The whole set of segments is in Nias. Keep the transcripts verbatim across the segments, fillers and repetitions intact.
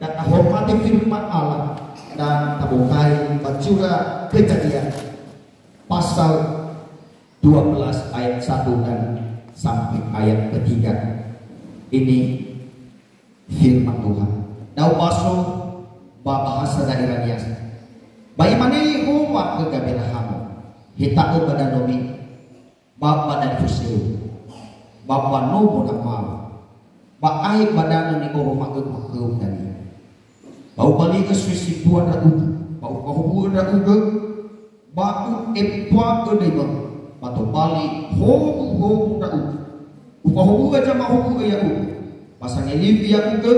Kita hormati firman Allah dan tabukai ba sura Kejadian pasal dua belas ayat satu dan sampai ayat ketiga. Ini firman Tuhan. Da'ö baso ba bahasa daerah biasa. Ba imane Yehowa khö Gaberahamo, "Heta'ö ba danömi, ba ba dalifusöu, ba ba nomo namau, ba ae ba danö ni'oroma'ögu khöu dania. Ba ubali'ö soi sambua ndra'ugö, ba ufahowu'ö ndra'ugö, ba u'ebua'ö döimö, ba tobali howuhowu ndra'ugö. Ufahowu'ö zamahowu'ö ya'ugö, ba sangelifi ya'ugö,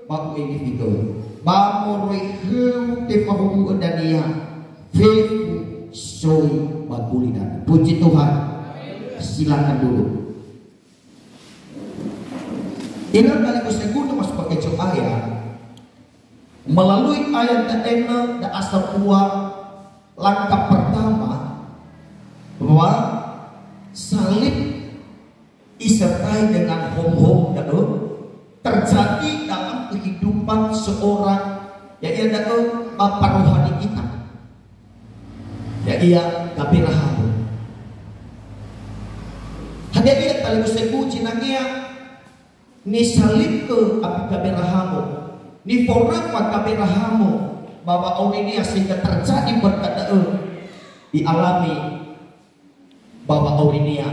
ba u'elifi göi. Ba moroi khöu tefahowu'ö dania fefu soi ba gulidanö." Puji Tuhan. Silakan duduk. Ira dalifusögu, no masuk pakai Zo'aya. Melalui ayat enö, da'a sambua langkah pertama, bahwa salib isertai dengan hom-hom da'ö terjadi dalam kehidupan seorang, ya'ia da'ö ba parohani kita. Ya'ia Gaberahamo. Hadia ia talifusögu zinangea, nisalibkö abi Gaberahamo, niforöfa Gaberahamo ba wa'aurinia sehingga terjadi berkat da'ö dialami ba wa'aurinia,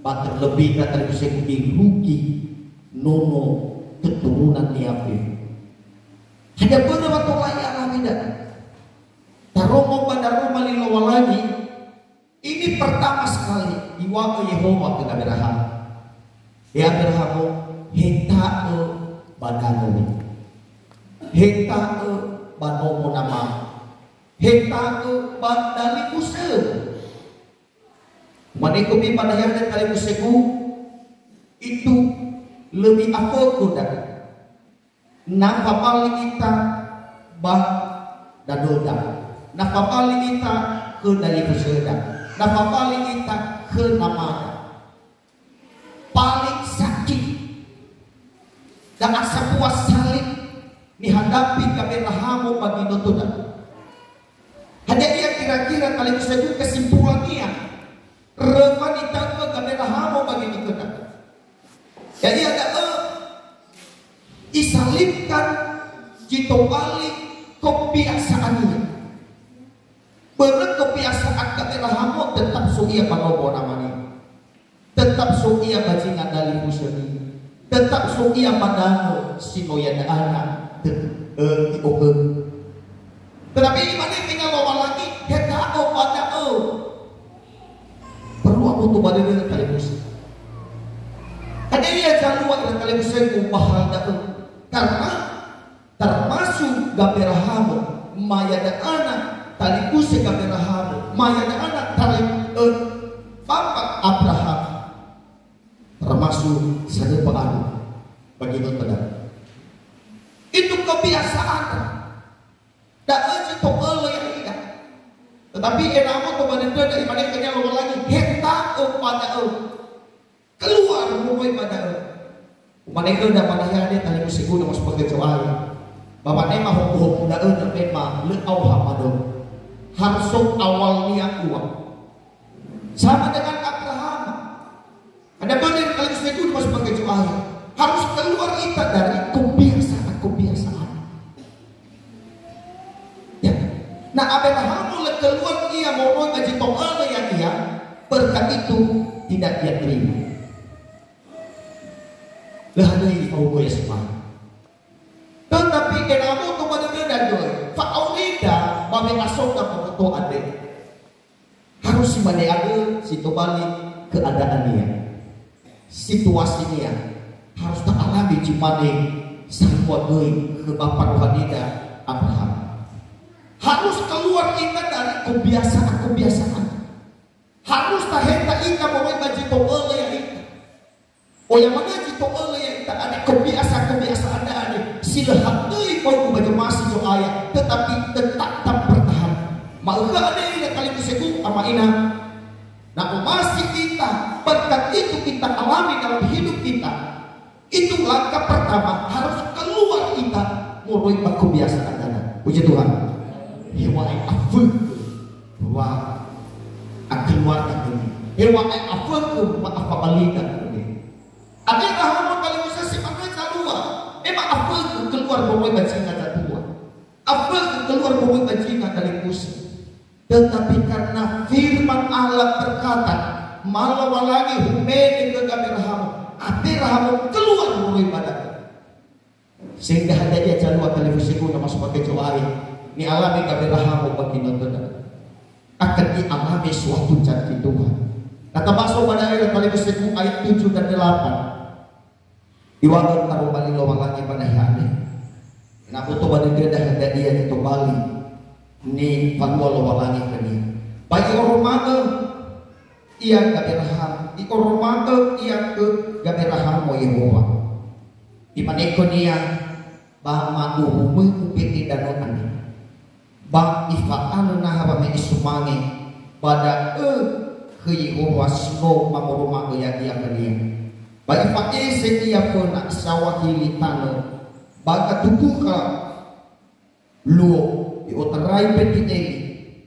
ba terlebih na talifusögu irugi nono keturunannia fefu. Hadia börö wa tola i'alami da'ö? Tarongo ba daroma li Lowalangi, ini pertama sekali iŵa'ö Yehowa khö Gaberahamo, "He Aberahamo, heta'ö ba danömi. Heta'ö ba nomo namau. Heta'ö ba dalifusöu." Mane khömi ba nahia andre talifusögu, itu lebih aföku da'ö. Na fabali ita ba danöda, na fabali ita khö dalifusöda, na fabali ita khö namada. Paling sakit dan sambua salib nihadapi Gaberahamo ba ginötöda. Hadia ia kira-kira talifusögu kesimpulannia? Röfa nitaungö Gaberahamo ba ginötöda. Ya'ia da'ö, isalibkan zi tobali kebiasaannia. Börö kebiasaan Gaberahamo tetap so ia ba nomo namania. Tetap so ia ba zinga dalifusönia. Tetap so ia ba danö si no iada'ana te-, ö, i'okhögu. Tetapi imane khönia Lowalangi, "Heta'ö ba da'ö." Perlu aboto ba dödöda talifusö. Hadia ia zalua ira talifusögu ba hal da'ö? Karena termasuk Gaberahamo, ma iada'ana talifusö Gaberahamo, ma iada'ana tali-, ö, Bapak Abraham. Termasuk sanöfa anu ba ginötöda. Itu kebiasaanra. Da'ö zi to'ölö ya'ia. Tetapi ena'ö aboto ba dödöda, imane khönia Lowalangi, "Heta'ö ba da'ö." Keluar moroi ba da'ö. Umane khöda ba nahia andre talifusögu, no masuk pakai Zo'aya. Ba wanema hoku-hoku da'ö, na memang lö aoha ba da'ö. Harus so awalnia ua. Sama dengan Abraham. Ada benar kalau saya dulu masuk pakai Zo'aya. Harus keluar kita dari kebiasaan-kebiasaan. Ya. Na Abrahamo lö keluar ia moroi ba zi to'ölö ya'ia, berkat itu tidak ia terima. Lö hanöi ifaugo ia semua. Tetapi ena'ö aboto ba dödöda göi, fa'aurida ba we'asonda ba boto andre. Harus si mane andrö si tobali keadaannia, situasinia, harus ta'alami zi mane sambua göi khö bapa rohanida Abraham. Harus keluar kita dari kebiasaan-kebiasaan. Harus taheta ita moroi ba zi to'ölö ya'ita. Oya manö zi to'ölö ya'ita andre, kebiasaan-kebiasaan andre si lö hatoi faugu ba jemaah si Zo'aya, tetapi tetap bertahan. Ma'ökhö andre ira talifusögu, ama ina, na omasi kita, berkat itu kita alami dalam hidup kita, itu langkah pertama, harus keluar kita moroi ba kebiasaan dania. Puji Tuhan. Heŵa'ae afökhö wa akeluarga khönia. Heŵa'ae afökhö wa afabaliga khönia. Akhirnya Rahamo talifusö si manö zalua. Memang afökhö keluar moroi ba zinga zatua. Afökhö keluar moroi ba zinga talifusö. Tetapi karena firman Allah berkata, ma Lowalangi humene khö Gaberahamo, Aberahamo keluar moroi ba da'ö. Sehingga hadia zalua talifusögu na masuk pakai Zo'aya, ni'alami Gaberahamo ba ginötö da'ö. Akan i'alami suatu janji Tuhan. Na tabaso ba da'ö talifusögu ayat tujuh dan delapan. Iŵa'ö tarobali Lowalangi ba da'e andre. Na boto ba dödöda hadia ia zi tobali nifalua Lowalangi khönia. Ba i'oroma'ö ia Gaberaham, i'oroma'ö ia khö Gaberahamo Yehowa. Imane khönia, "Ba ma'uhumö ube'e danö andre." Ba ifa'anö naha wame'e sumange ba da'ö khö Yehowa si no mangoroma'ö ya'ia khönia. Ba ifa'ese ia föna saŵa hili tanö ba gatumbukha luo, i'otarai Betieli,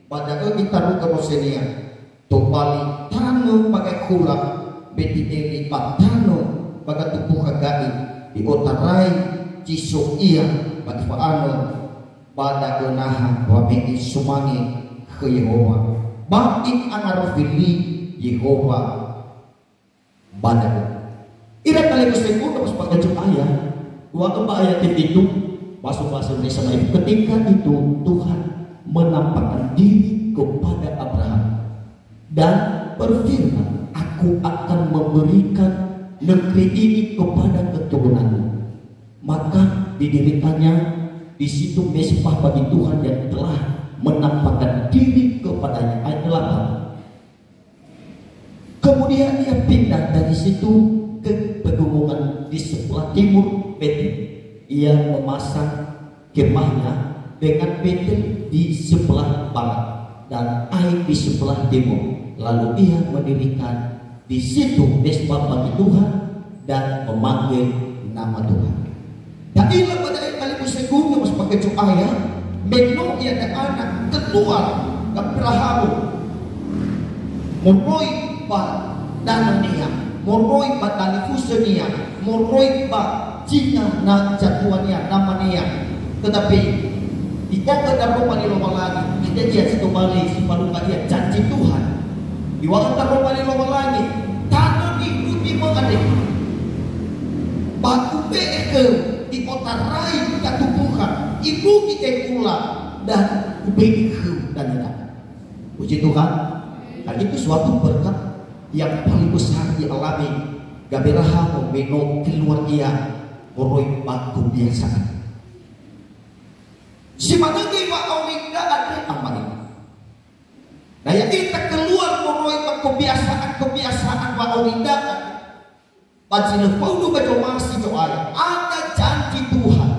ba da'ö itarugö nosenia. Tobali tanö ba gaekula Betieli ba tanö ba gatumbukha ga'i, i'otarai zi so ia ba ifa'anö ba da'ö naha wame'e sumange khö Yehowa, ba i'angarofi li Yehowa ba da'ö. Ira talifusögu, na masuk pakai Zo'aya, iŵa'ö ba ayat kepitu, baso bahasa Indonesia ma'ifu, ketika itu Tuhan menampakkan diri kepada Abraham dan berfirman, "Aku akan memberikan negeri ini kepada keturunanmu." Maka didirikannya di situ mezbah bagi Tuhan yang telah menampakkan diri kepadanya. Ayat delapan. Kemudian ia pindah dari situ ke pegunungan di sebelah timur Betel. Ia memasang kemahnya dengan Betel di sebelah barat dan Ai di sebelah timur. Lalu ia mendirikan di situ mezbah bagi Tuhan dan memanggil nama Tuhan. Ta'ila ba da'e talifusögu, na masuk pakai Zo'aya, me no iada'a na keluar Gaberahamo moroi ba danönia, moroi ba talifusönia, moroi ba zinga na zatuania, namania. Tetapi, ikhökhö daroma li Lowalangi, hadia ia zi tobali si falua ia janji Tuhan. Iŵa'ö daroma li Lowalangi, "Tanö nirugi mö andre, ba ube'e khöu, i'otarai gatumbukha, irugi gaekula, dan ube'e khöu danöda." Puji Tuhan. Dan itu suatu berkat yang paling besar dialami Gaberahamo me no keluar ia moroi ba kebiasaan. Si manö göi wa'aurida andre, ama ina. Na ya'ita keluar moroi ba kebiasaan-kebiasaan wa'aurida andre, ba zi lö faudu ba zomasi Zo'aya, ada janji Tuhan,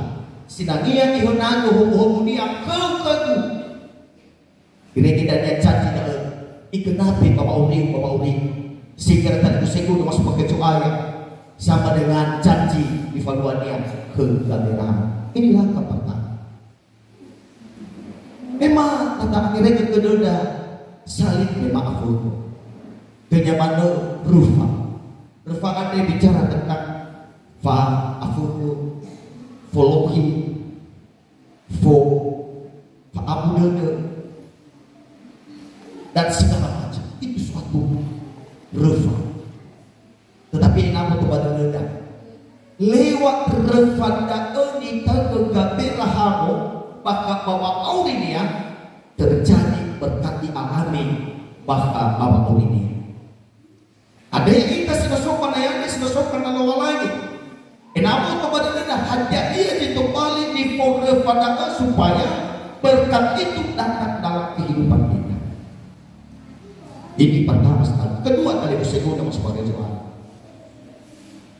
sinangea ihönangö howu-howunia khöu khögu. Irege dania janji da'ö, igenapi ba wa'auriu, ba wa'auriu. Sehingga talifusögu, na masuk pakai Zo'aya, sama dengan janji nifaluania khö Gaberahamo. Ini langkah pertama. Memang tata irege gödöda saling memang afökhö. Göi manö röfa. Röfa andre bicara tentang fa-, afökhö, folohi, fo-, fa'abu dödö, dan segala macam. Itu suatu röfa. Tetapi ena'ö boto ba dödöda, lewat röfa da'ö nitaögö Gaberahamo, bakha ba wa'aurinia terjadi berkat dialami bakha ba wa'aurinia. Hadia ita si no so ba naya andre, si no so ba na Lowalangi. Ena'ö boto ba dödöda, hadia ia zi tobali niforöfa da'ö supaya berkat itu datang dalam kehidupan kita. Ini pertama sekali. Kedua, talifusögu, na masuk pakai Zo'aya.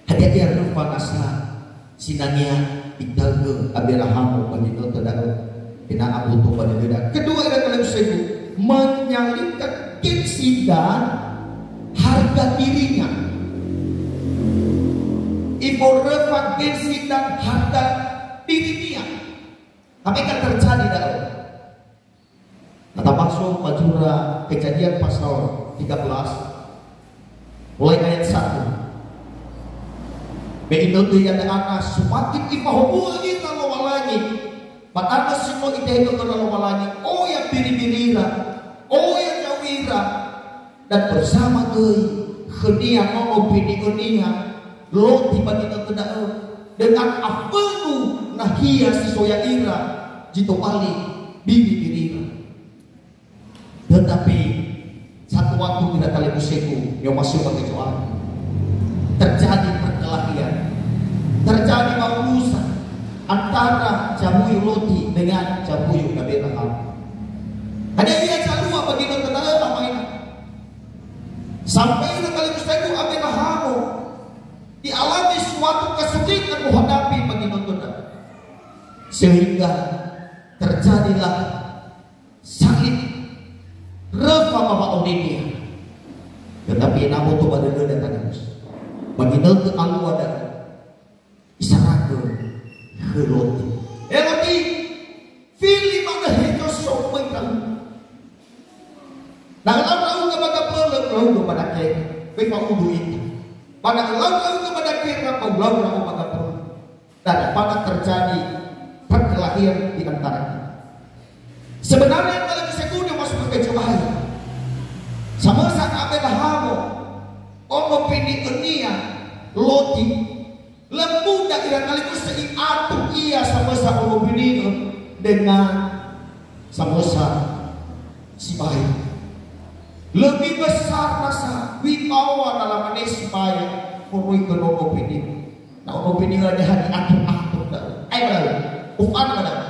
Hadia ia röfa nasa sinangea itaögö Aberahamo ba ginötö da'ö, ena'ö boto ba dödöda. Kedua, ira talifusögu, menyalibkan gengsi dan harga dirinya. Iforöfa gengsi dan harga dirinya. Tapi kan terjadi da'ö. Kata masuk majura Kejadian pasal tiga belas, mulai ayat satu. Me inötö ia da'ana sumakin ifahomu'ö ita Lowalangi, ba danö si no itehegö khöra Lowalangi, oya biri-birira, oya zawira, dan bersama göi khönia nono bini'önia, Loti ba ginötö da'ö, dengan afönu nahia si so ya'ira zi tobali biri-birira. Tetapi satu waktu ira talifusögu, ni'omasi'ö ba Zo'aya, terjadi perkelahian, terjadi maurusan antara zawuyu Loti dengan zawuyu Gaberahamo. Hadia ia zalua ba ginötö da'ö, ama ina? Sampai ira talifusögu, Gaberahamo dialami suatu kesulitan menghadapi ba ginötö da'ö. Sehingga terjadilah salib röfa ba wa'onenia. Tetapi ena'ö aboto ba dödöda talifusögu, ba ginötö alua da'ö, isaragö khö Loti. "He Loti, fili manö hezo somöi ndra'ugö. Na ölau ndra'ugö ba gambölö, ulaugö ba dakera. Böi fa'udu ita. Ba na ölau ndra'ugö ba dakera, ba ulau ndra'o ba gambölö." Daripada terjadi perkelahian di antara kita. Sebenarnya dalam segundo masuk ke Zo'aya, samösa Gaberahamo, ono bini'önia Loti, lö muda ira talifusö i'atur ia samösa ono bini'ö dengan samösa sibai. Lebih besar rasa wibawa na lamane sibai moroi khö nono bini'ö. Na ono bini'ö niha ni'atur-atur da'ö. Ai ba da'ö. Ufana ba da'ö.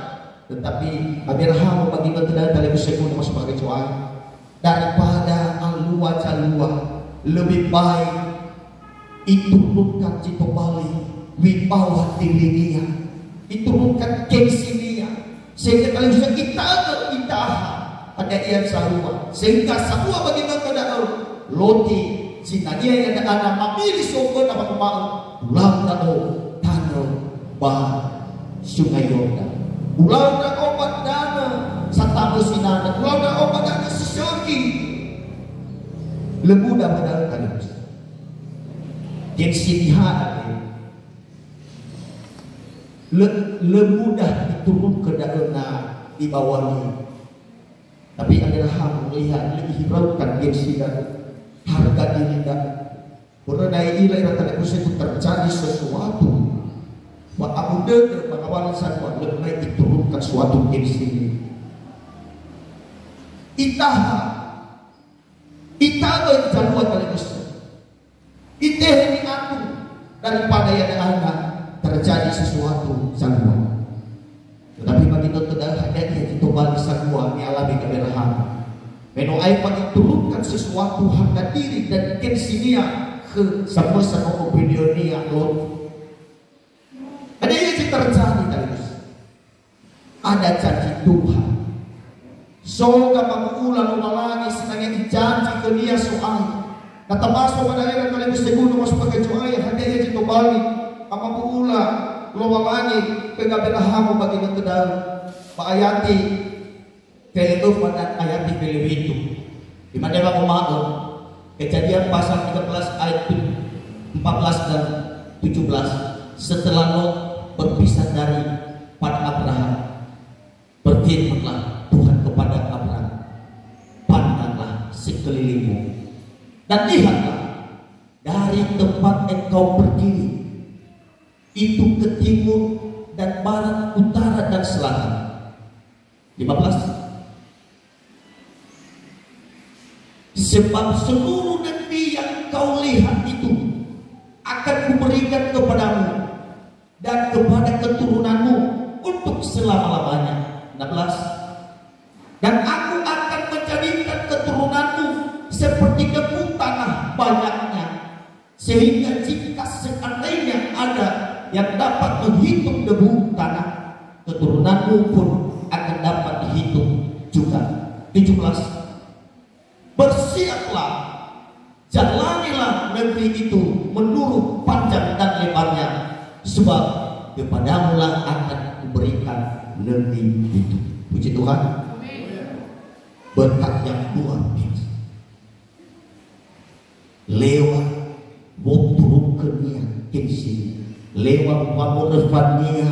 Tetapi Gaberahamo ba ginötö da'ö talifusögu, ni'omasi'ö ba Zo'aya, daripada alua zalua, lebih baik iturunkan zi tobali wibawa dirinia, iturunkan gengsinia, sehingga talifusö itaö'ö, itaha hadia ia zalua, sehingga sa'ua ba ginötö da'ö Loti, zinania ia da'ana mamili soföna wanguma'ö, "Ulau ndra'o tanö ba Sungai Yordan. Ulau ndra'o ba danö satamö sinana. Ulau ndra'o ba danö si sökhi." Lö muda ba da'ö talifusö. Gengsi niha da'ö. Lö, lö mudah iturunkan da'ö na ibawa li. Tapi Gaberahamo melihat, lö ihiraukan gengsi da'ö, harga diri da'ö. Börö na i'ila ira talifusögu terjadi sesuatu, ba abu dödö ba ngawalö sa'ae, lö mulai iturunkan suatu gengsi. Itaha, itaö'ö zalua talifusö. Itehe ni'atur daripada ia da'ana terjadi sesuatu zalua. Tetapi ba ginötö da'ö hadia ia zi tobali sa'ua ni'alami Gaberahamo. Me no aefa iturunkan sesuatu harga diri dan gengsinia khö samösa nono bini'önia Loti. Hadia ia zi terjadi, talifusö? Ada janji Tuhan. So gamabu'ula Lowalangi sinangea ijanji khönia So'aya. Na tabaso ba da'ö ira talifusögu, ni'omasi'ö ba Zo'aya, hadia ia zi tobali gamabu'ula Lowalangi khö Gaberahamo ba ginötö da'ö. Ba ayati felö'öfa dan ayati felöwitu. Imane wanguma'ö, Kejadian pasal tiga belas ayat empat belas dan tujuh belas, setelah Lot berpisah dari pan Abraham, berfirmanlah Tuhan kepada Abraham, "Pandanglah sekelilingmu, dan lihatlah dari tempat engkau berdiri, itu ke timur dan barat, utara dan selatan." Lima belas. "Sebab seluruh negeri yang kau lihat itu akan kuberikan kepadamu dan kepada keturunanmu untuk selama-lamanya." Enam belas. "Dan aku akan menjadikan keturunanmu seperti debu tanah banyaknya, sehingga jika seandainya ada yang dapat menghitung debu tanah, keturunanmu pun akan dapat dihitung juga." Tujuh belas. "Bersiaplah, jalanilah negeri itu menurut panjang dan lebarnya, sebab kepadamulah akan memberikan negeri itu. Puji Tuhan. Berkat yang luar biasa. Lewat woturukkö-Nia gengsi, lewat wamoröfa-Nia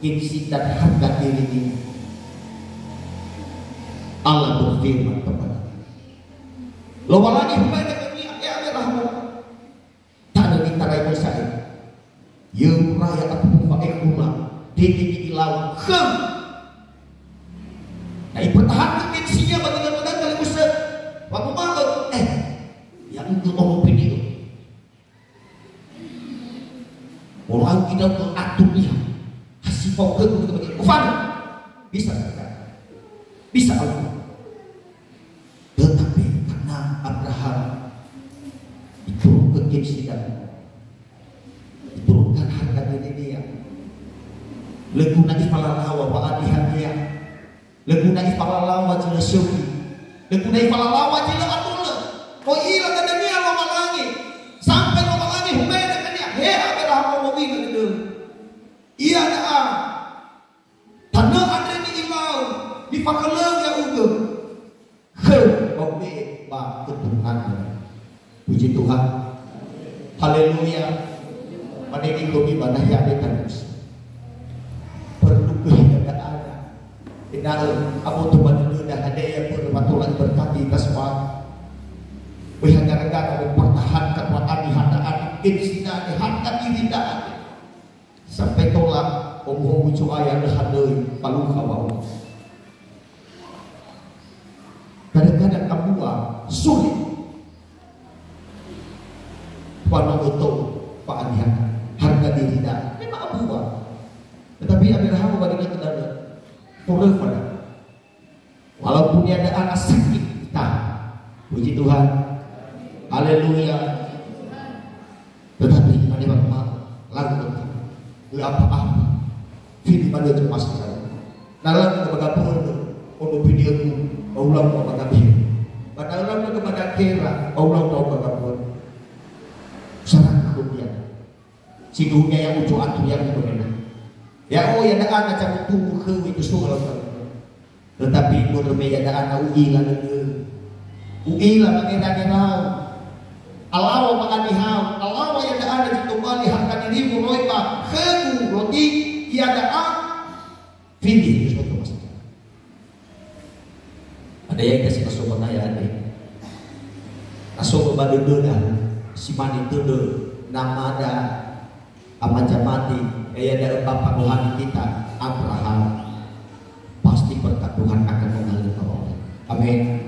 gengsi dan harga diri-Nia. Allah berfirman kepada Lowalangi humaega khönia, "E Aberahamo, tanö nitarai Mosa e. Yöra ya'abu fa'ekhu ula, dede ilau khöu." Na ipertahankan gengsinia ba ginõtõda talifusö, wanguma'ö, "Eh, ya'ugö ono pini'ö." Olau idaugö atur niha. Ha si fao khögu gitu bagi. Ufana. Bisa. Bisa Allah. Tetapi karena Abraham iturunkan gengsi dan iturunkan harga dirinya. Lö guna ifalalawa wa'anihania. Lö guna ifalalawa zi lö sökhi. Lö guna ifalalawa zi lö atulö. I'ila dödönia Lowalangi. Sampai Lowalangi humaega khönia, "He Aberahamo, mowu'ila dödöu. Iada'a tanö andre ni'ilau, nifakhölöu ya'ugö. Khöu ba ube'e ba keturunanmö." Puji Tuhan. Haleluya. Manege khömi ba nahia andre talifusö. Perlu kehilangan ada. Ena'ö aboto ba dödöda hadia ia börö wa tola iberkati ita soal. Böi ha gara-gara mempertahankan wa'aniha ndra'aga, gengsi ndra'aga, harga diri ndra'aga. Sampai tola omuhowu'ö Zo'aya lö halöi, falukha wa'omuso. Kadang-kadang ambua sulit. Fano'ö tou fa'aniha harga diri ndra'aga. Memang ambua. Tetapi Abrahamo ba ginõtö da'ö, foröfa ndra'aga. Walaupun iada'a sakit, tahan. Puji Tuhan. Haleluya. Tetapi imane wanguma'ö, "Lau, lö apa-apa. Fili manö zomasi lau. Na lau nö ba gabö'ö, ono pini'ögu, ba ulau nö ba gabö'ö. Ba na lau nö ba gabö'ö, ba ulau nö ba gabö'ö." Syarat kemudian. Sindruhunia ya'ugö atur ya'ugö mena. Ya'o iada'a na cabutu khöu itu soal. Tetapi börö me iada'a na u'ila dödöu. U'ila mangerangera. Alawa ma'anihau, alawa iada'a na zi tobali harga dirimu moroi ba khögu roti, iada'a fili Yesu Thomas. Ada yang kasih masuk bangaya ada. Masuk ba dödöda, si mane tödö namada, ama zamati, eh, ya da'ö bapa rohani kita, Abraham. Pasti berkat Tuhan akan mengalir bawah. Amin.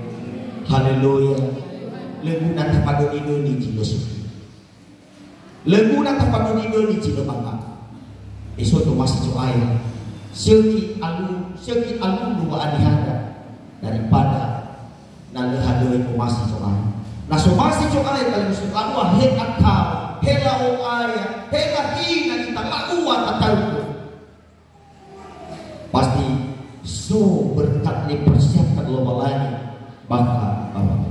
Haleluya. Lö guna tafadöni-döni zi lö sökhi. Lö guna tafadöni-döni zi lö bangga. Eso tomasi Zo'aya. Sökhi alu, sökhi alulu wa'anihada daripada na lö halöi omasi Zo'aya. Na somasi Zo'aya talifusö, la'ua he akal, he la'o'aya, he lahina ita, la'ua tataukö. Pasti so berkat nipersiapkan Lowalangi bakha bawa.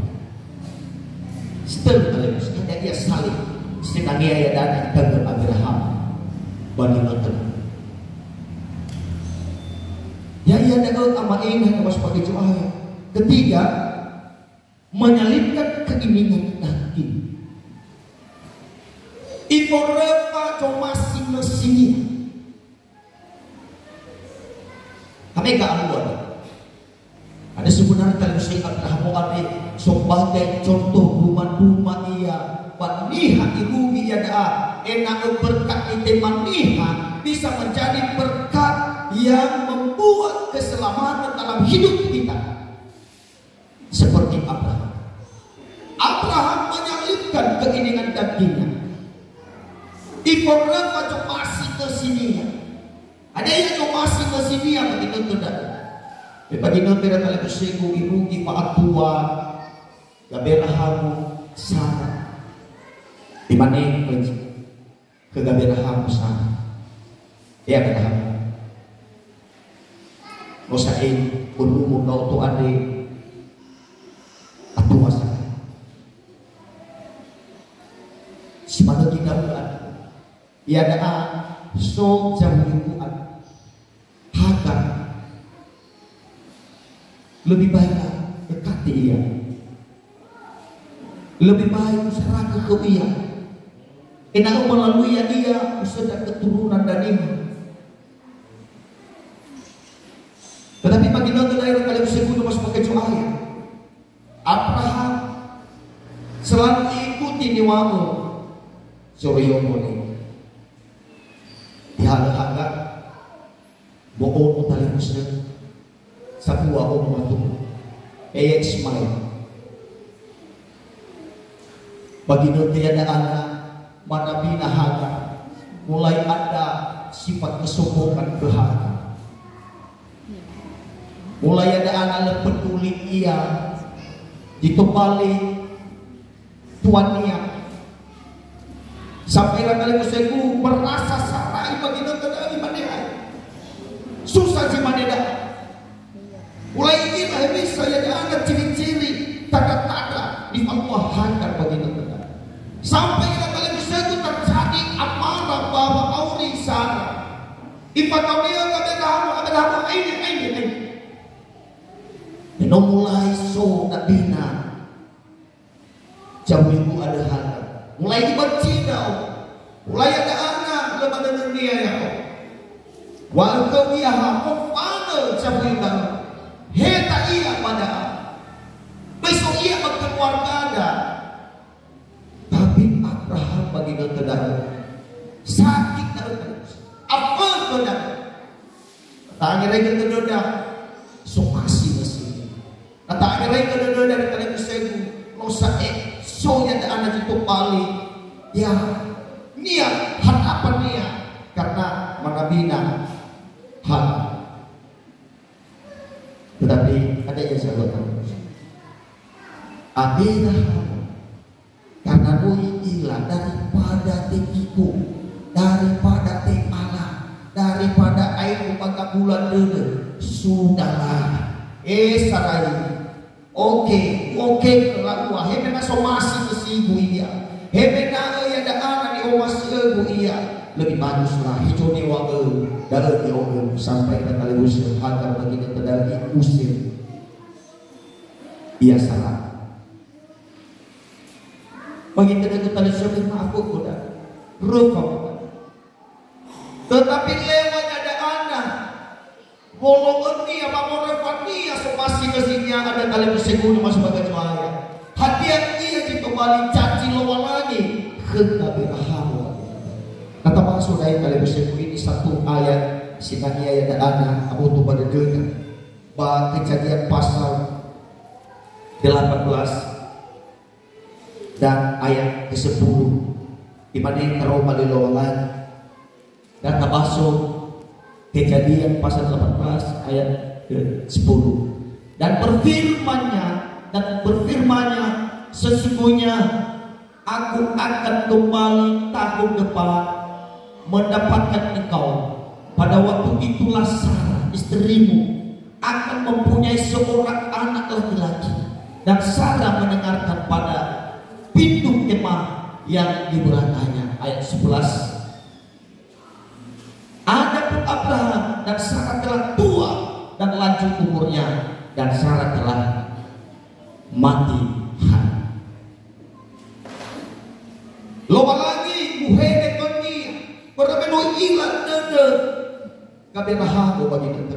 Setel talifusö, hadia ia salib sedangea iada'a itöngö Abraham ba ginõtö. Ya, iada'a ama'ena, na masuk pakai Zo'aya. Ketiga, menyalibkan keinginan daging. Iforöfa zomasi nösinia. Hane ga'alua. Ada sebenarnya talifusö Abrahamo andre sebagai contoh duma-duma ia ba niha irugi iada'a, ena'ö berkat nitema niha bisa menjadi berkat yang membuat keselamatan dalam hidup kita. Seperti Abraham. Abraham menyalibkan keinginan dagingnya. Iforöfa zomasi nösinia. Hadia ia zomasi nösinia ba ginõtö da'ö? Me ba ginõtö ira talifusögu irugi fa'atua Gaberahamo Sara. Imane khö Gaberahamo Sara, "He Gaberahamo, no sa'ae, umur ndra'odo andre atua sa'ae. Si manö göi ndra'ugö andre. Iada'a so zawuyugu andre. Lebih baik dekati ia. Lebih baik userahkan ke ia. Ena'ö melalui ia usöndra keturunan dania. Tetapi bagi nonton air kali usai guna masuk pakai Zo'aya. Abraham selalu ikuti niŵa'ö Zoroiyomo ini. Dihalö Hagar, bo'ono talifusö, sambua ono matua. Eya Ismail. Bagi nonton ia da'ana, manabina Hagar, mulai ada sifat kesombongan ke Hagar. Mulai ada anak lö peduli ia, ditobali tuannia. Sampai ira kali musegu merasa Sarai bagi nonton ia mane ai. Susah zi mane dah. Mulai ira hewisa ia ada anak ciri-ciri tanda-tanda nifalua Hagar bagi nonton ia. Sampai ira kali musegu terjadi amarah bahwa auri Sarah. Ifakaoni'ö Gaberahamo, Gaberahamo, aine, aine, aine. Me no mulai so nabina. Jauh minggu ada hana. Mulai dibenci ndra'o. Mulai ada anak lö ba dödönia ya'o. Wa'ö khöu ia ha, "Mofanö jauh minggu." Heta ia ba da'a. Böi so ia ba keluargada. Tapi Abraham bagi nonton da'ö. Sakit da'ö. Afökhö da'ö. Ta'angeraigö dödöda, somasi nasi. Na ta'angeraigö dödöda dari talifusegu, no sa'e, so ia da'ana zi tobali. Ya, niat, harapannia, karena manabina Hagar. Tetapi ada yang saya buat. Abraham Karena no i'ila daripada tetikung, daripada te'ala, daripada aetu ba gabulan dödö, sudahlah. Eh, Sarai. Oke, oke, kela'ua. He me na somasi nösigu ia. He me na ia da'ana ni'omasi'ögu ia. Lebih baguslah, hejo niŵa'ö, da'ö ni'o'ö, sampai na talifusö Hagar bagi nonton da'ö, iusir ia Sarai. Bagi tedegu tali sogöi ma'afökhö da. Röfa. Tetapi lewat ada anak. Wolo'önia ba moröfania somasi nösinia ada talifusö guna masuk ba Zo'aya. Hadia ia zi tobali janji Lowalangi khö Gaberahamo. Na tabaso da'e talifusö ini satu ayat sinangea ia da'ana aboto ba dödöda. Ba Kejadian pasal delapan belas dan ayat kesepuluh. Imane taroma li Lowalangi. Dan tabaso Kejadian pasal delapan belas ayat kesepuluh. Dan berfirmannya, dan berfirmannya, "Sesungguhnya Aku akan kembali tahun depan mendapatkan engkau. Pada waktu itulah Sarah, istrimu, akan mempunyai seorang anak laki-laki." Dan Sarah mendengarkan pada pintu kemah yang di belakangnya. Ayat sebelas. Adapun Abraham dan Sarah telah tua dan lanjut umurnya, dan Sarah telah mati. Lowalangi muhede khönia, börö me no i'ila dödö Gaberahamo ba ginötö.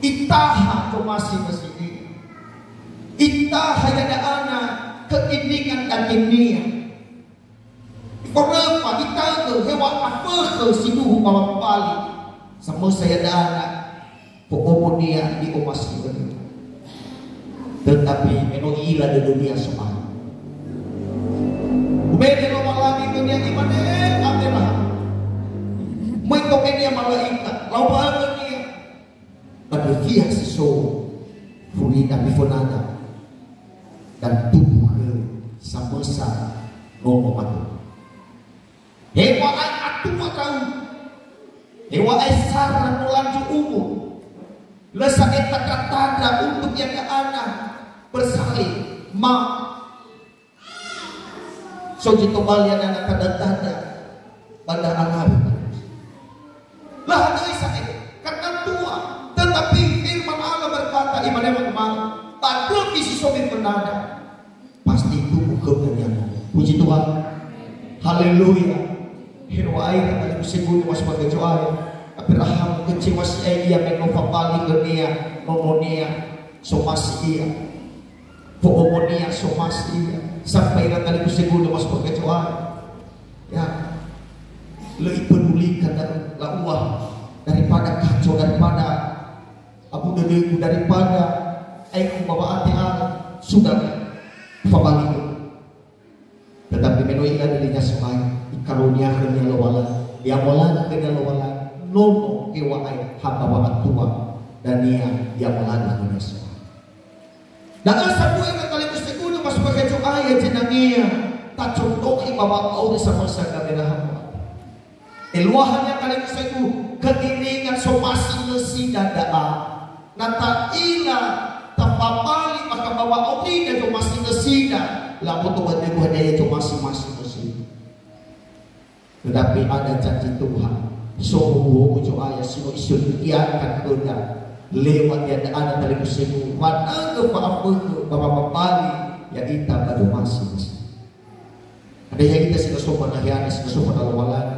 Itaha tomasi-masi ia. Itaha ia da'ana keinginan dagingnia. Iforöfa, itaögö, heŵa'ö afökhö sindruhu ba wambali. Samösa ia da'ana, fo'omonia ni'omasi'ö. Tetapi me no i'ila dödönia So'aya. Ube'e Lowalangi khönia, imane Abraham. Möi to'önia malaikat, lau ba önia. Ba döfia si so furida mifönada dan tubuh khöu samösa nono matua. Heŵa'ae atua tahun. Heŵa'ae Sarah no lanjut umur. Lö sa'ae tandra-tandra untuk ia da'ana bersalin. Ma So zi tobali ia da'ana tanda-tanda ba da'ana. Lahadöi sa'ae, karena tua. Tetapi firman Allah berkata, Ba ndröfi si so miföndra, pasti itugu khöu dania. Puji Tuhan. Haleluya. Heŵa'ae ira talifusögu ni'omasi'ö Zo'aya. Abraham kecewa si'ai ia me no fabali khönia nononia, somasi ia. Fo'omonia somasi ia. Sampai ira talifusögu ni'omasi'ö Zo'aya. Ya. Lö ipedulikan da-, la'ua daripada kacau, daripada abu dödögu, daripada aekhu ba wa'ate'ara, sudah, fabali. Tetapi me no i'ila dödönia Zo'aya, ikarunia khönia Lowalangi, i'amolaga khönia Lowalangi, nono heŵa'ae hamba wa'atua dania i'amolaga khönia Zo'aya. Da'ö sambua ira talifusögu ni'omasi'ö Zo'aya, zinangea tacondroi ba wa'auri samösa Gaberahamo. Eluahania talifusögu, keiringan somasi nösida da'a. Na ta'ila, tafabali, maka ba wa'aurida zomasi nösida, la'oto ba dödögu hadia ia zomasi-masi nösida. Tetapi ada janji Tuhan, sohuhuhu Zo'aya si no isöndriakan khöda lewat ia da'a talifusögu, wanöngö fa'afökhö ba wamabali ya'ita ba zomasi nösida. Andrö ya'ita si no so ba nahiania, si no so ba Lowalangi.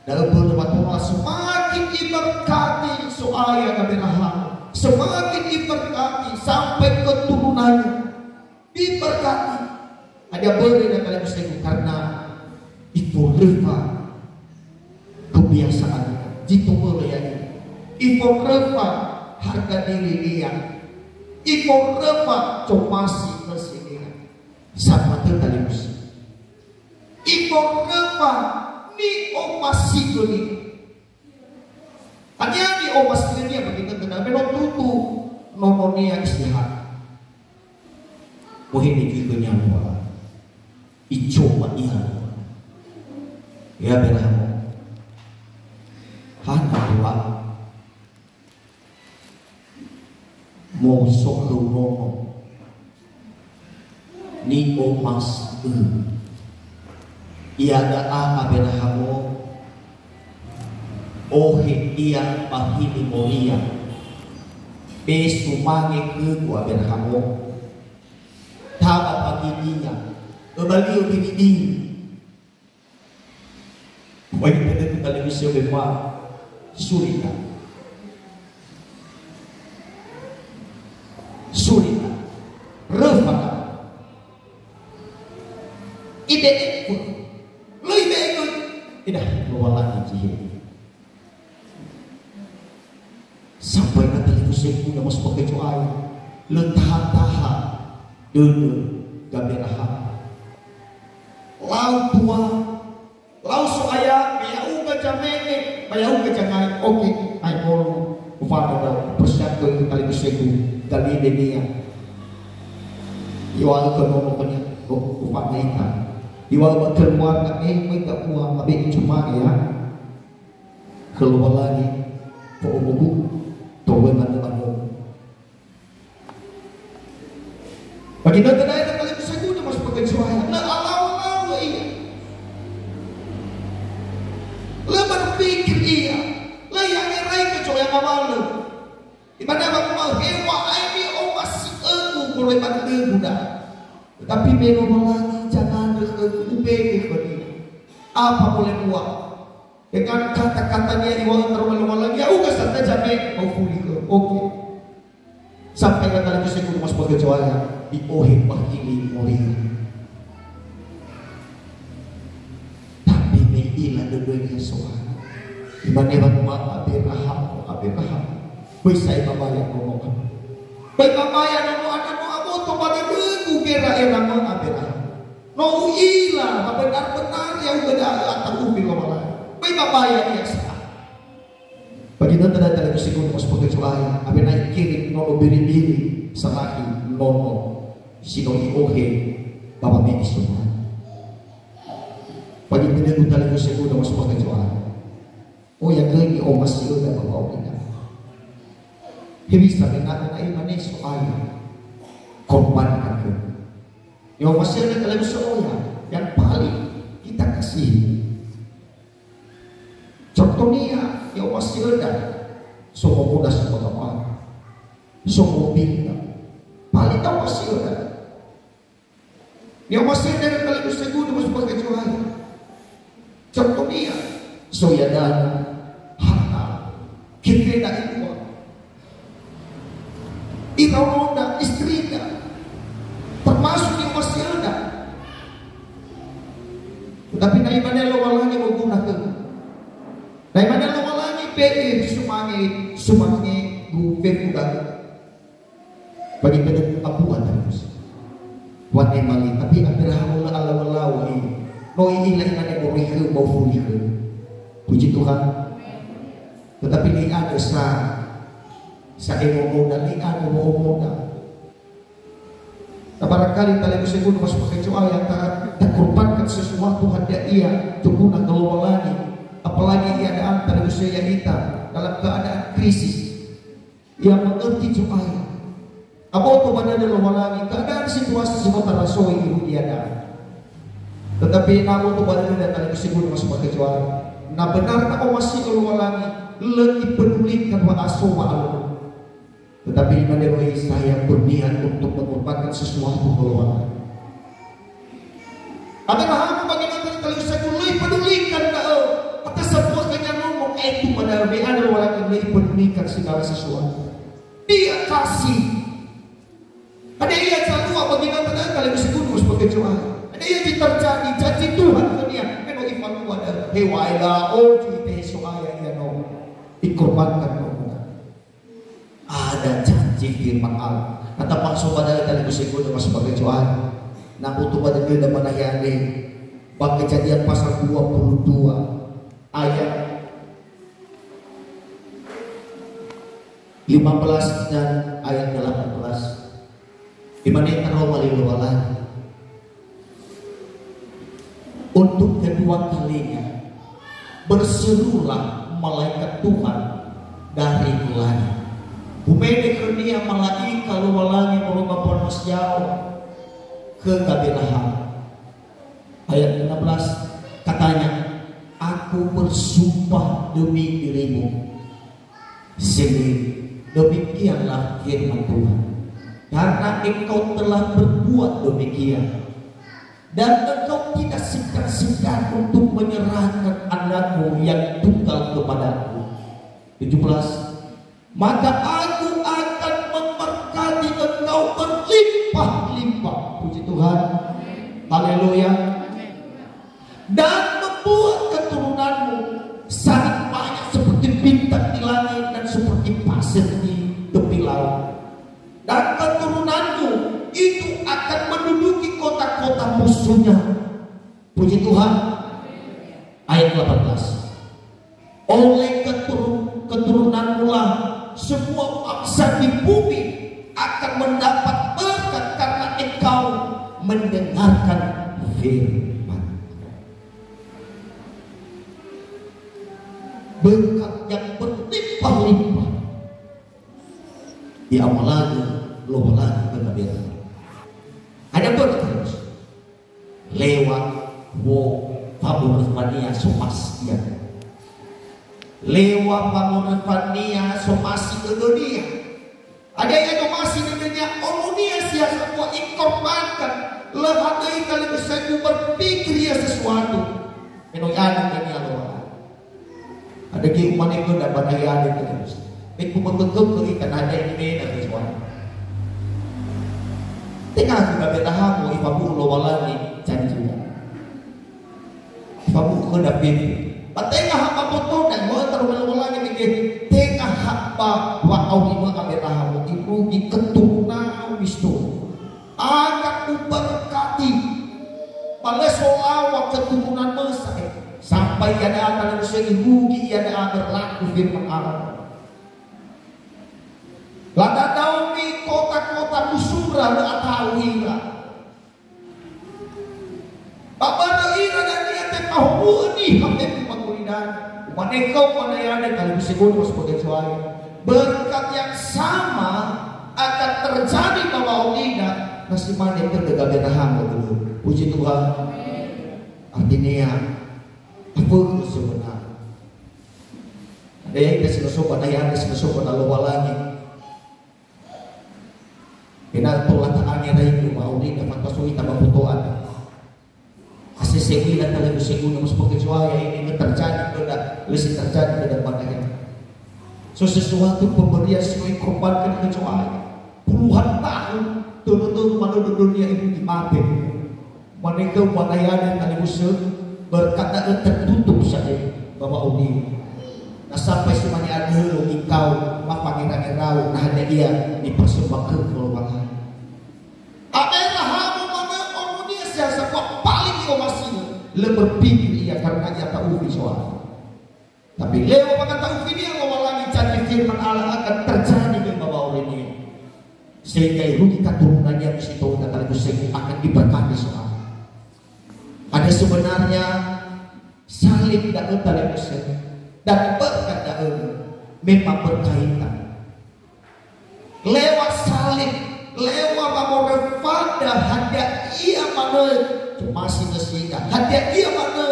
Da'ö mbörö wa tola semakin iberkati Zo'aya Gaberahamo. Semakin iberkati sampai keturunannya. Diberkati. Hadia mbörö ira talifusögu? Karena iforöfa kebiasaan. Zi tobölö ya'ia. Iforöfa harga dirinia. Iforöfa zomasi nösinia. Samatö talifusö. Iforöfa ni'omasi'önia. Hadia ni'omasi'önia? Ba ginötö-nötö, me no tutu nononia Ishak. Mohede göi khönia Lowalangi. Icoba ia Lowalangi. Ya Aberahamo. Hana dua. Moso khöu nono. Ni'omasi'ö. Ia da'a Aberahamo, ohe ia ba hili Moria. Be sumange khögu Aberahamo, taba ba ginia, öbalio biri-biri. Baik, kita kita lebih siap, Pak. Surita. Surita. Röfa. Ibe'e. Lö ibe'e göi. Idah, Lowalangi zi he. Sampai na talifusögu ni'omasi'ö Zo'aya, lö taha-taha dödö Gaberahamo. Lau tua, lau So'aya, me ya'ugö zame'e, ba ya'ugö zangai, oke, ae molu, ufada da'ö, persiapkan talifusögu, galidenia. Iŵa'ö khö nono khönia, oh, ufada ita. Iŵa'ö ba keluarga, eh, möi da'ua, mabe'e cuma ya. Khö Lowalangi, fo'omogu, towöna nö'anö. Ba ginötö-nötö ira talifusögu ni'omasi'ö Zo'aya. Lö alawa-lawa ia. Lö berpikir ia. Lö i'angerai göi zo'aya ngawalö. Imane wanguma'ö, "Heŵa'ae ni'omasi'ögu moroi ba dödögu da'a. Tetapi me Lowalangi zanganö khögu, ube'e khönia." Apa mole bua? Dengan kata-katania iŵa'ö taroma Lowalangi, ya'ugö saja zame'e, ba ufuli khöu. Oke. Sampai ira talifusögu ni'omasi'ö Zo'aya, i'ohe ba hili Moria. Tapi me i'ila dödönia So'aya, imane wanguma'ö, "Aberahamo, Aberahamo, böi sa'ae babaya nono andre. Böi babaya nono andre, no aboto ba dödögu gera'era mö Aberahamo. No u'ila ba benar-benar ya'ugö da'ö ata'ufi Lowalangi. Böi babaya ia sa'ae." Ba ginötö-nötö ira talifusögu ni'omasi'ö Zo'aya, awena ikirim nono biri-biri, salahi nono si no i'ohe ba wame'e So'aya. Ba ginötö-nötö ira talifusögu ni'omasi'ö Zo'aya, oya göi ni'omasi'öda ba wa'aurida. Hewisa me na, na imane So'aya, korbankan khögu. Ni'omasi'ö ira talifusö, oya, yang paling kita kasihi. Contohnia, ni'omasi'öda, so momoda si ba gapara, so mobilda, Atau masih ada. Ni'omasi'ö da'ö talifusö gudu, mas pakai Zohaya. Contohnia, so iada'ö hana, kefeda ilua. Iraonoda, istrida, termasuk ni'omasi'öda. Tetapi na imane Lowalangi, moguna khögu. Na imane Lowalangi, be'e sumange, sumange gu fefu da'ö. Bagi pada abu atas. Wanema li, tapi Abraham lö alawa-lawa i. No i'ila imane moroi khöu, mau fuli khöu. Puji Tuhan. Tetapi ni'andrö sa, sa emomoda, ni'andrö wo'omoda. Nah, barangkali talifusö gudu, mas pakai Zohaya, ta, ta korbankan sesuatu hadia ia, tumbuh na Lowalangi. Apalagi iada'ö talifusö ya'ita dalam keadaan krisis. Ia mengerti Zohaya. Aboto ba dödö Lowalangi, keadaan situasi si no tarasoi irugi iada'ö. Tetapi na aboto ba dödöda talifusö gudu, mas pakai Zohaya. Na benar na omasi'ö Lowalangi, lö ipedulikan wa'aso wa'alö. Tetapi imane Roisa, "Saya berniat untuk mengorbankan sesuatu ke Lowalangi." Abraham bagaimana tadi, kalau saya mulai pedulikan da'ö, atas sebuah kenyamanan, yaitu pada W A Lowalangi mulai pedulikan segala sesuatu. Dia kasih. Ada ia zalua bagaimana tadi, kalau saya guru sebagai jemaah. Ada ia terjadi janji Tuhan ke dia, memang ifalua da'ö. Hewae la'o, cuy, teh so'aya ia no. Dikorbankan no. Ada janji firman Allah. Nah, tapaso ba da'ö talifusö gudu, mas pakai Zohaya. Na aboto ba dödöda ba nahia andre, ba Kejadian pasal dua puluh dua ayat lima belas dan ayat delapan belas. Imane taroma li Lowalangi. Untuk kedua kalinya, berserulah malaikat Tuhan dari langit. Umene khönia malaikat Lowalangi moroi ba mbaŵa nasi ya'o khö Gaberaham. Ayat enam belas, katanya, "Aku bersumpah demi dirimu." Sehingga demikianlah firman Tuhan. Karena engkau telah berbuat demikian, dan engkau tidak segan-segan untuk menyerahkan anakmu yang tunggal kepadaku. Tujuh belas, maka aku akan memberkati engkau berlimpah-limpah. Puji Tuhan. Haleluya. Dan membuat keturunanmu sangat banyak seperti bintang di langit dan seperti pasir di tepi laut. Dan keturunanmu itu akan menduduki kota-kota musuhnya. Puji Tuhan. Ayat delapan belas. Oleh keturun-, keturunanmulah semua bangsa di bumi akan mendapat berkat karena engkau mendengarkan firman. Berkat yang berlimpah-limpah. I'amalagö Lowalangi khö Gaberaham. Ada berkat. Lewat wo-, wamoröfania somasi ia. Lewat wamoröfania somasi dödönia. Ada ia somasi dödönia, omonia si ha sambua ikorbankan. Lö hadöi talifusö gudu berpikir ia sesuatu. Menoi anu dania Lowalangi. Ada ge umane khöda ba nahia andre terus. Beku mengkekeke ita nada ini mena kecuali. Tenga khö Gaberaham ifabu'u Lowalangi janjia. Ifabu'u khöda fefu. Ba tenga ha ba botoda, iŵa'ö taroma Lowalangi mege, tenga ha ba wa'aurima Gaberaham irugi keturunan Kristo. Akan uberkati. Ba lö solaŵa keturunanmö sa'ae. Sampai iada'a talifusö irugi iada'a berlaku firman Allah. Ladadaomi kota-kota musuhra, lö ata'u ira. Ba börö ira dania tefahowu'ö niha fefu ba gulidanö. Umane khöu ba nahia andre talifusö gudu, mas pakai Zohaya. Berkat yang sama akan terjadi ba wa'aurida, na si mane tödö Gaberaham ba dödöu. Puji Tuhan. Artinya, afökhö sebenarnya. Ada yang kita si no so ba nahia andre, si no so ba na Lowalangi. Ena'ö tola ta'angeraigö wa'aurida fatua so ita ba boto andre. Asese uila talifusögu, no mosbage Zo'aya, ini lö terjadi khöda, lö si terjadi khöda ba da'e. So sesuatu pemberian si no ikorbankan khö Zo'aya. Puluhan tahun, tödö-tödö manö dödönia irugi mate. Mane khöu ba da'e talifusö, berkat da'ö tertutup saja ba wa'auriu. Na sampai si mane andrö ikau, ma fangera-ngerau, na hadia ia nipersembahkan khö Lowalangi. Abrahamo manö omonia si ha sambua paling i'omasinö, lö berpikir ia karena ia ta'ufi Zo'aya. Tapi lewat wangata'ufinia Lowalangi, janji firman Allah akan terjadi ba wa'aurinia. Sehingga irugi keturunannia, misi tou talifusögu, akan diberkati Zo'aya. Ada sebenarnya salib da'ö talifusögu, dan berkat da'ö memang berkaitan. Lewat salib, lewat wamorefada, hadia ia manö zomasi nösida, hadia ia manö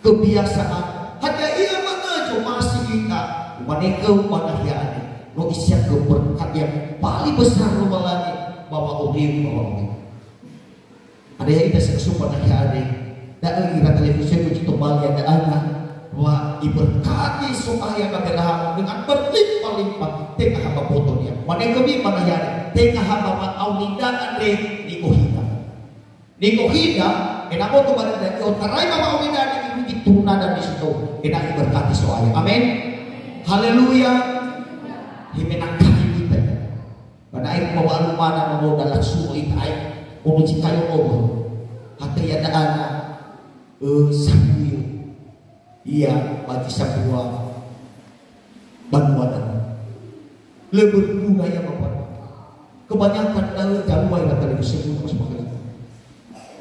kebiasaan, hadia ia manö zomasi ita, umane khöu ba nahia andre, no isiakhö berkat yang paling besar Lowalangi ba wa'auriu, ba wa'auriu. Ada ya'ita si so ba nahia andre, da'ö ira talifusögu zi tobali ya'ia, wa iberkati Zo'aya Abraham dengan berlimpah-limpah, tenga ha ba botonia. Mane khömi ba nahia andre, tenga ha ba wa'aurida andre ni'ohida. Ni'ohida, ena'ö boto ba da'ö i'otarai ba wa'aurida andre irugi turunada misi tou, ena'ö iberkati Zo'aya. Amin. Haleluya. Himena kai ita. Ba da'e ba wa'alu mana mamoda langsung ita ai, ono zi kayo ogo. Hadia da'ana, ö, sabuyu. Ia ba zi sambua banua da'ö. Lö berguna ia ba banua. Kebanyakan da'ö zalua ira talifusögu, no mosbage.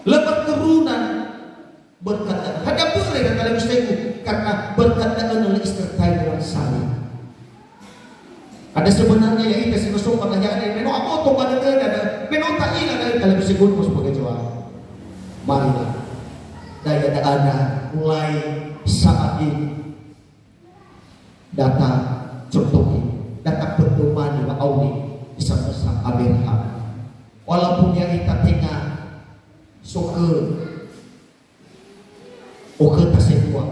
Lö berkerunan. Berkat da'ö. Hadia börö ira talifusögu? Karena berkat da'ö no lö isertai dengan salib. Ada sebenarnya ya'ita si no so ba nahia andre, me no aboto ba dödöda, me no ta'ila da'ö talifusögu, no mosbage Zo'aya. Marilah. Da'ö ya'ia da'ana, mulai saat ini, data contohi, data pedomani wa'auri samösa Abraham. Walaupun ya'ita tenga so khö okhöta sebua.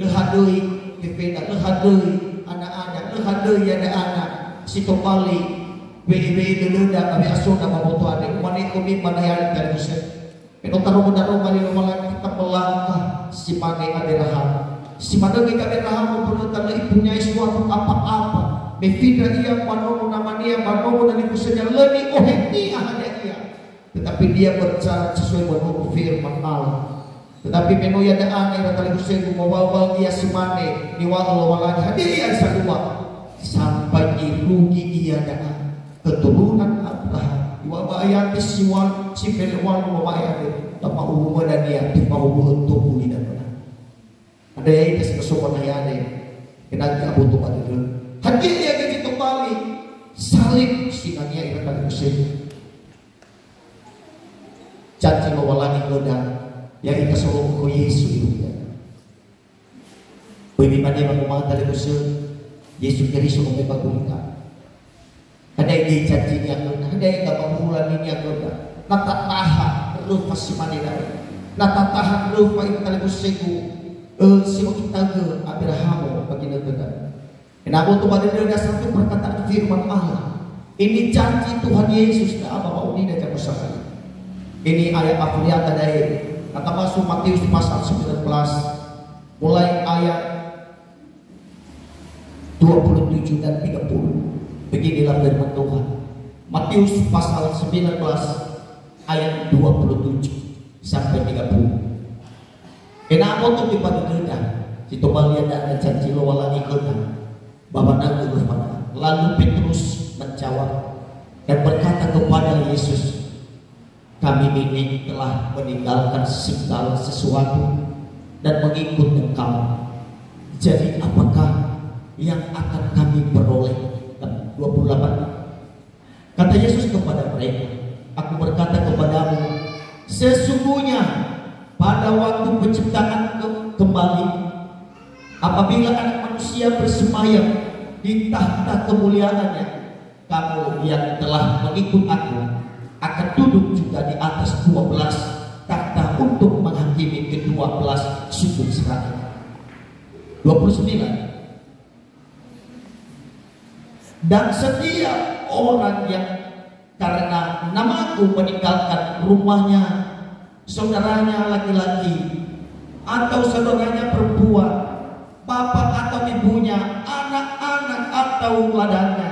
Lö hadöi fefeda, lö hadöi ana-ana, lö hadöi ya'ia da'ana si tobali we'e-we'e dödöda ba we'asonda ba boto andre. Umane khömi ba nahia andre talifusö. Me no taroma daroma li Lowalangi, kita melangkah si mane Abraham. Si manö göi Abraham, mböröta lö ipunyai suatu apa-apa. Me findra ia ba nono namania, ba nono dalifusönia, lö ni'ohe niha hadia ia. Tetapi dia berbicara sesuai menurut firman Allah. Tetapi me no ya'ia da'ana ira talifusögu, mowau-wau ia si mane niŵa'ö Lowalangi. Hadia ia zi sambua? Sampai irugi ia da'a, keturunan Abraham. Iŵa'ö ba ayat si wal-, si fele walu wa'ae andre, ba ma'uwu dania, tefahowu'ö tumbu li dania. Ada ya'ita si no so ba nahia andre, ena'ö aboto ba dödö. Hadia ia göi zi tobali? Salib sinangea ira talifusögu. Janji Lowalangi khöda, ya'ita solo'ö khö Yesu irugi. Böi mimane wanguma'ö talifusö, Yesu Keriso no möi ba gulidanö. Hadia göi janjinia khöda, hadia göi gamabuhulaninia khöda. Na tataha röfa si mane da'ö. Na tataha röfa ira talifusögu, ö, si no itaögö Abrahamo ba ginötö da'ö. Ena'ö boto ba dödöda satu perkataan firman Allah. Ini janji Tuhan Yesus da'a ba wa'aurida, jama'a sekalian. Ini ayat afuriata da'e. Na tamasuk Matius pasal sembilan belas, mulai ayat dua puluh tujuh dan tiga puluh. Beginilah firman Tuhan. Matius pasal sembilan belas ayat dua puluh tujuh sampai tiga puluh. Ena'ö boto göi ba dödöda, si tobali ya'ia da'ana janji Lowalangi khöda, ba wanaögö röfada. Lalu Petrus menjawab dan berkata kepada Yesus, "Kami ini telah meninggalkan segala sesuatu dan mengikut Engkau. Jadi apakah yang akan kami peroleh?" Dua puluh delapan. Kata Yesus kepada mereka, "Aku berkata kepadamu, sesungguhnya pada waktu penciptaan ke-, kembali, apabila Anak Manusia bersemayam di tahta kemuliaan-Nya, Kamu yang telah mengikut aku akan duduk juga di atas dua belas takhta untuk menghakimi kedua belas suku Israel. Dua puluh sembilan. Dan setiap orang yang karena namaku meninggalkan rumahnya, saudaranya laki-laki, atau saudaranya perempuan, bapak atau ibunya, anak-anak atau ladangnya,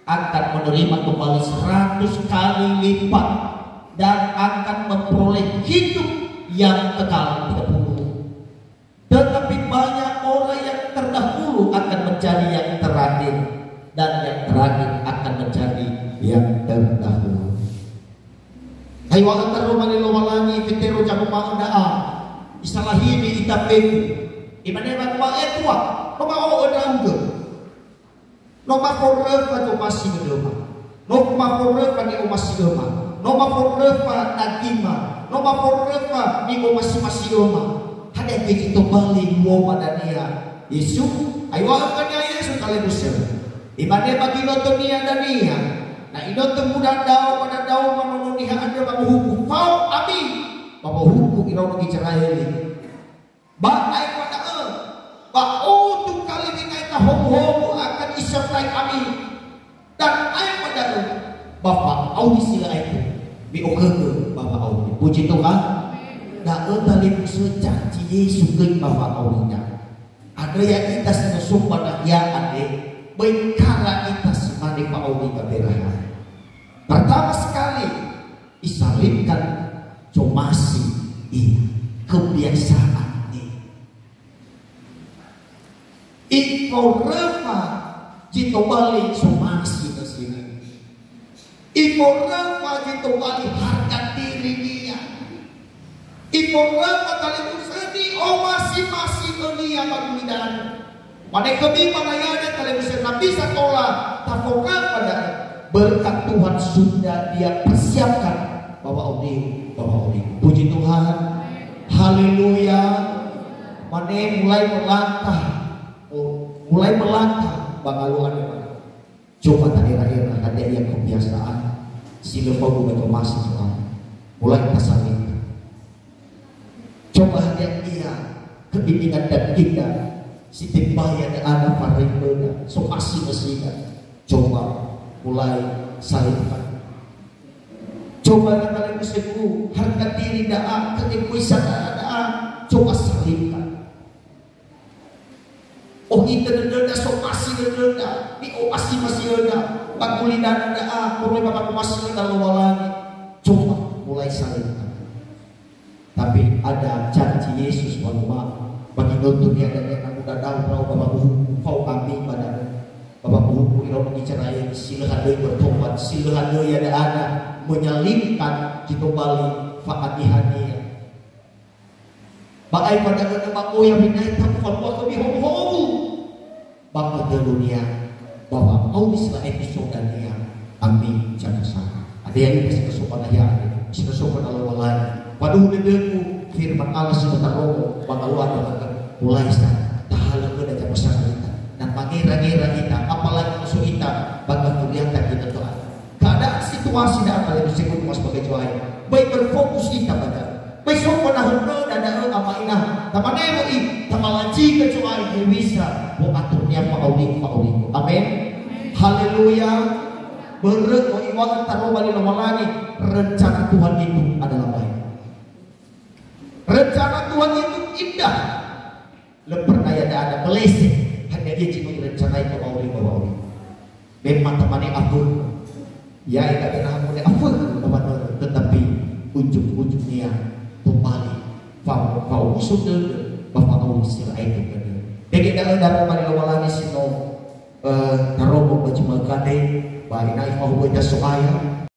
akan menerima kembali seratus kali lipat dan akan memperoleh hidup yang kekal. Tiga puluh. Tetapi banyak orang yang terdahulu akan menjadi yang terakhir, dan yang terakhir akan menjadi yang terdahulu. Hai wa'ö taroma li Lowalangi, fetero zamoma'ö da'a. Isalahini ita fefu. Imane wa'ö, "Etua, no ma'o'ö ndra'ugö." No maforöfa zomasi dödöma. No maforöfa ni'omasi'öma. No maforöfa dagima. No maforöfa ni'omasi-masi'öma. Hadia zi tobali luoma dania Yesu? Aeŵa'ö khönia Yesu talebusö. Imane ba ginotonia dania, "Na inotömu dadao ba dadao manono niha andrö ba muhuku, fao ami ba muhuku iraono Gizera'eli." Ba aefa da'ö, ba otu kali zingai tahowu-howu akan Iso'aya ami. Dan aefa da'ö, ba fa'auri si lö aetu, mi'okhögö ba fa'auri. Puji Tuhan. Da'ö talebusö janji Yesu göi ba fa'aurida. Andrö ya'ita si no so ba nahia andre, böi kara ita si mane fa'auri Gaberaham. Pertama sekali, isalibkan zomasi ia, kebiasaan ia. Iforöfa zi tobali zomasi nösinia. Iforöfa zi tobali harga dirinia. Iforöfa talebusö ni'omasi-masi'önia ba gulidanö. Mane khömi, "Mana yade talebusö na bisa tola taforöfa da'e, berkat Tuhan sudah Dia persiapkan ba wa'auri, ba wa'auri." Puji Tuhan. Haleluya. Mane mulai melangkah, oh, mulai melangkah ba ngaluo andre, mane. Coba ta'era-era hadia ia kebiasaan si lö faudu ba zomasi Tuhan. Mulai tasalibkan. Coba hadia ia keinginan dan kita si tebaya da'ana faremböda, zomasi nösida. Coba mulai salibkan. Coba na talebusögu harga diri da'a, ke'egoisan da'a, coba salibkan. Ohitö dödöda, zomasi dödöda, mi'omasi-masi'öda, ba gulidanö da'a, moroi ba wangomasi'öda Lowalangi. Coba mulai salibkan. Tapi ada janji Yesus, wanuma, ba ginotonia dania, "Na muda da'a ndra'o ba wamuhuku, fao ami ba da'ö. Ba wamuhuku iraono Gizera'eli, si lö hadöi bertobat, si lö hadöi ya'ia da'ana menyalibkan zi tobali fa'anihania." Ba aefa da'ö ba oya winai tau falua khömi howu-howu. Ba ötölunia, ba wa'auri si lö aetu so dania, ami zangosara. Hadia ita si no so ba nahia andre, si no so ba Lowalangi. Faduhu dödögu, firman Allah si no tarongo ba ngaluo andre, mulai sa tahalö khöda zangosara ita. Na mangera-ngera ita, apalagi musuh ita, ba gafuriata kita Tuhan. Keadaan situasi da'a talebusögu, mas pakai joai. Böi berfokus ita ba da'ö. Böi so ba nahö da'ö, ama ina. Tamane wö'i, tamalajigö joai hewisa wa'aturnia fa'auri, fa'aurigu. Amin. Haleluya. Börö no iŵa'ö taroma li Lowalangi, rencana Tuhan itu adalah baik. Rencana Tuhan itu indah. Lö pernah ya'ia da'ana meleset. Hadia ia zi no irencanai ba wa'auri, ba wa'auri. Memang tamane afökhö. Ya'e Gaberaham mane afökhö ba wanörö, tetapi ujung-ujungnia tobali fa-, fa'omuso dödö ba fa'auri si lö aetu khönia. Dege da'ö daroma li Lowalangi si no, eh, tarongo ba zi ma'ökhö andre, ba ena'ö fahuhuo ita So'aya,